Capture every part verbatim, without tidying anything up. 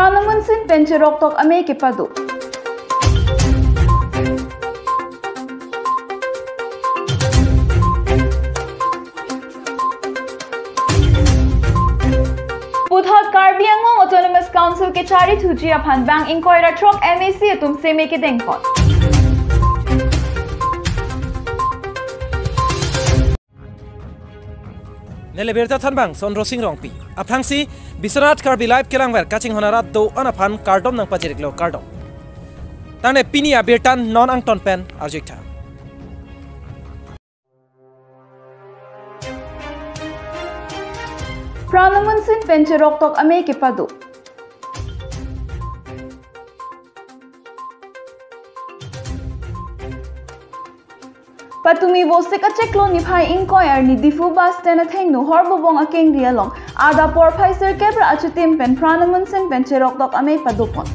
Pranab Munsin pen cheroktok amei kepado. Puthot Karbi Anglong Autonomous Council kechari thuji aphan bang ingkoi ra throk M A C atum seme kedengpon. Neli birta thanbang Sondro Sing Rongpi. Aphrangsi Biswanath Karbi Live kelangver kachinghon arat do-an aphan kardom nangpajiriklo, kardom. Tangte pini abirta non angton pen arju-ik tha. Pranab Munsin pen cheroktok amei kepado. Patumi Vosik achiklo niphai ingkoi arni Diphu bus stand athengno Horbobong akengri along adap porphai sirkep ra achitim pen Pranab Munsin pen cheroktok amei padopon.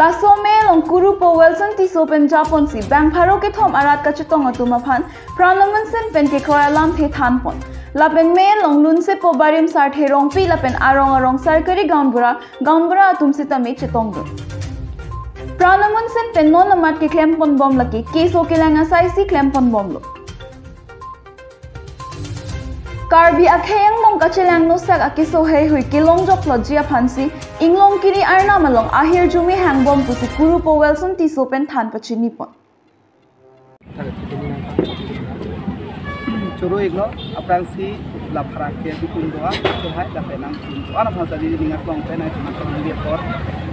Laso amei along kurupo Wilson Tisso pen japonsi bang pharo kethom arat kachetong atum aphan Pranab Munsin pen kekroi alamthe thanpon. Lapen amei along lunsepo Barim Sarthe Rongpi lapen arong arong sarkari gaonbura, gaonbura atum sitame chetongdun. Pranab Munsin pen non amat keklempon bom lake keso kelang asai si klempon bomlo. Karbi akhei angbong kachelang nosak akeso heihui kelongjok plotji aphansi Inglongkiri arnam along ahirjume hangbom pusi kurupo Wilson Tisso pen than pachinipon. Choro-iklo, aphrangsi la pharak ke dukung do-an, chehai lapen nangtum do-an aphan tadi ning aklong pen nangtum aklong dia por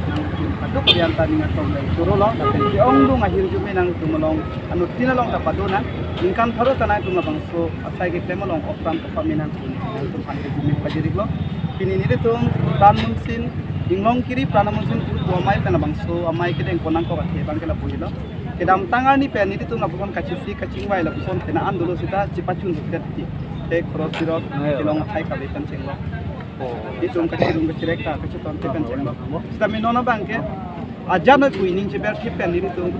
nangtum kaduk kalian ta ning aklong pen chorolo, lapen ke-ongdung ahirjume nangtum along anuttin along ta padonang, ningkan pharo ta nangtum labangso asai keklem along opran kopa menang nangtum aphan ke jumi pajiriklo. Pini nelitum Pranab Munsin, Inglongkiri Pranab Munsin kurupo amei pen labangso amei kedengpon nangkok athe abang ke lapu helo. Kedamtang arni pen nelitum lapuson kachisi kachingvai lapuson pena an dolo seta chipachun suktet ti. Te khorok sirok kelong athai kave pen chenglok. Nelitum kachirung kachirek ta kachetonte pen chenglok. Seta minono abang ke ajan noi pui ning cheber thip pen nelitum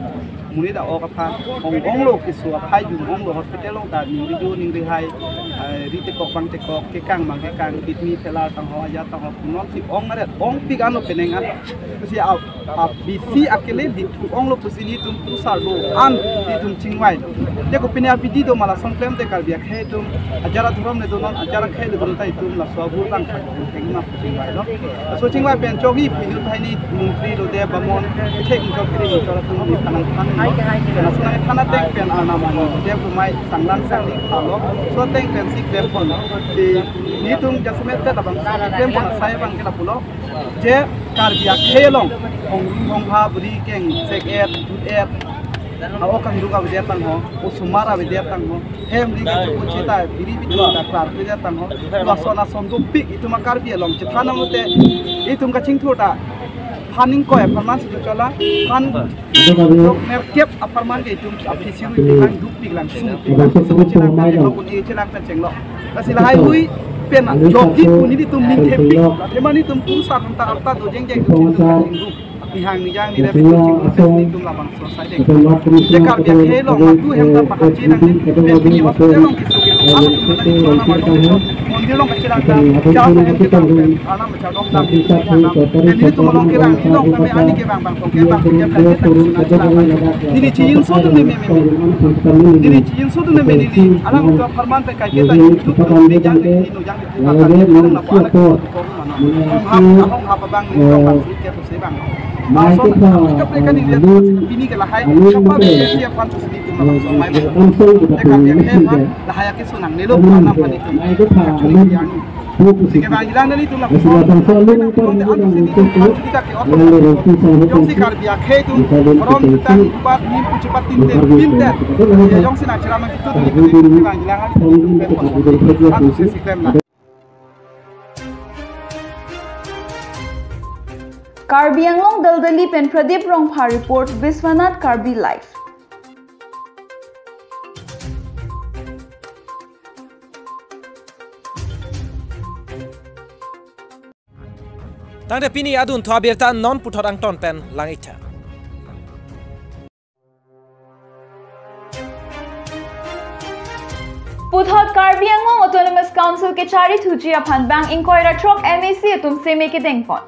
monit a-ok aphan ong-onglo, keso aphai jum onglo, hospital along ta ningri jo ningri hai, eh, ri tekok bang tekok, kekang bang kekang, kidney failure tangho, ajat tangho, punon si ong aret ongpik anlo penang an. Pusi a, a B C akele dithu onglo pusi nelitum pusar do-an nelitum chingvai. Te kopine abidi do ma lason klemte Karbi akhei atum ajar adhorom le donon, ajar akhei le donon ta itum laso abur tang kha thengma chingvailo. Laso chingvai pen chokji pinu thaini montri lo de bamon, kethek inchok kiri inchok atum ni thanang than. Laso nang than ateng pen arnam ani de kumai sanglang sangli khalo. So ateng pen si klemponlo. Si nelitum jasemet pen labangso klempon asai abang ke lapulo. Je Karbi akhei along hong hong ha buri keng sek et jut et, a-ok kangduk avedet tangho, osomar avedet tangho, hem ring kecho kuchi ta biri bitu ta klar avedet tangho. Lason ason dopik itum a-Karbi along chethan nanglote itum kachingthur ta phan ingkoi apharman si chola, phan nerkep apharman ke itum aphi siru itum lang dupik lang sungpik lang. Itum chelang pen chenglok, pun e chelang pen chenglok. Lasi lahai hui pen jokji pu nelitum ning thepik. Lasi ma nelitum pusar atum ta arta do jengjeng itum chingrum. Nihang nijang ni rebe itum chingrum pen nelitum labangso asai deng. Je Karbi akhei along madu hem ta pahachi nang pen pini hospital along kisu kisu alam tum ta kisu alam atum mondir along kachelang ta, ja sa hem kisu pen alam chadong dam. Nelitum along kerang ilong kami ani ke bang bang tong ke bang ke bang ke bang ke bang. Neli chinso atum ne me me. Neli chinso atum ne me neli alam tum apharman pen kai ke ta YouTube tum ne jang ke inu jang ke ta ta ne tong na pa na ko ko mana. Hong hap hong hap bang ni tong bang ke tu se bang. Bang so na ka pre ka ni le tu pini ke lahai ka pa be ke aphan tu sini tu na bang so mai bang. Te ka ke he ma lahai ke sunang nelo pa na pa ni tu. Ka churi yang. Sige bang hilang nelitum lapuson. Tong te antu sini tu, antu kita ke oto. Jongsi Karbi akhei atum, rom tang kubat nim puchipat tin ten, tin ten. Jongsi nang ceramah itu tu, bang hilang nelitum pen pon. Antu sesi klem na. Karbi Anglong Daldali pen Pradip Rongphar report, Biswanath Karbi Live. Tangte pini adunthu abirta non puthot angton pen lang-ik tha. Puthot Karbi Anglong Autonomous Council kechari thuji aphan bang ingkoi ra throk M A C atum seme kedeng pon.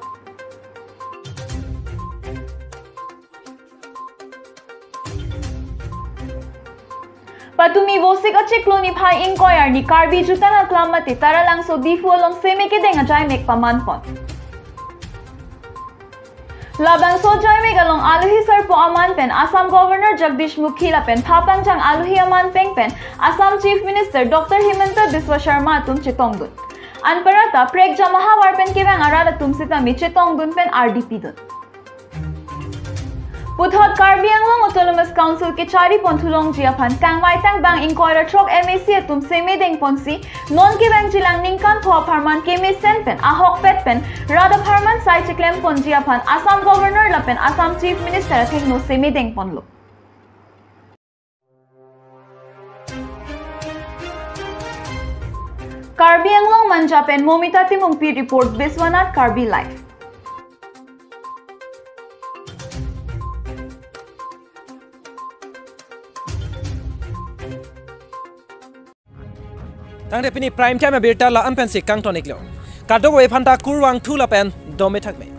Patumi Vosik achiklo niphai ingkoi arni Karbi Jutang Aklam mate Taralangso Diphu along seme kedeng ajaimek paman pon. Labangso ajaimek along alohi sarpo aman pen Assam Governor Jagdish Mukhi lapen phapangjang alohi aman peng pen Assam Chief Minister Doctor Himanta Biswa Sarma atum chetongdun. Anparta prekjam ahavar pen kevang arat atum sitame chetongdun pen ardi pidun. Puthot Karbi Anglong Autonomous Council kechari pon thulongji aphan kangvai tang bang ingkoi ra throk M A C atum seme deng ponsi non kevangjilang ningkan pho apharman kemesen pen ahokpet pen rat apharman sai cheklem ponji aphan Assam Governor lapen Assam Chief Minister athengno seme deng ponlo. Karbi Anglong Manja pen Momita Timungpi report, Biswanath Karbi Live. Tangte pini prime time abirta la-an pensi kangton iklo. Kadokave aphanta kurvangthu lapen dome thakme.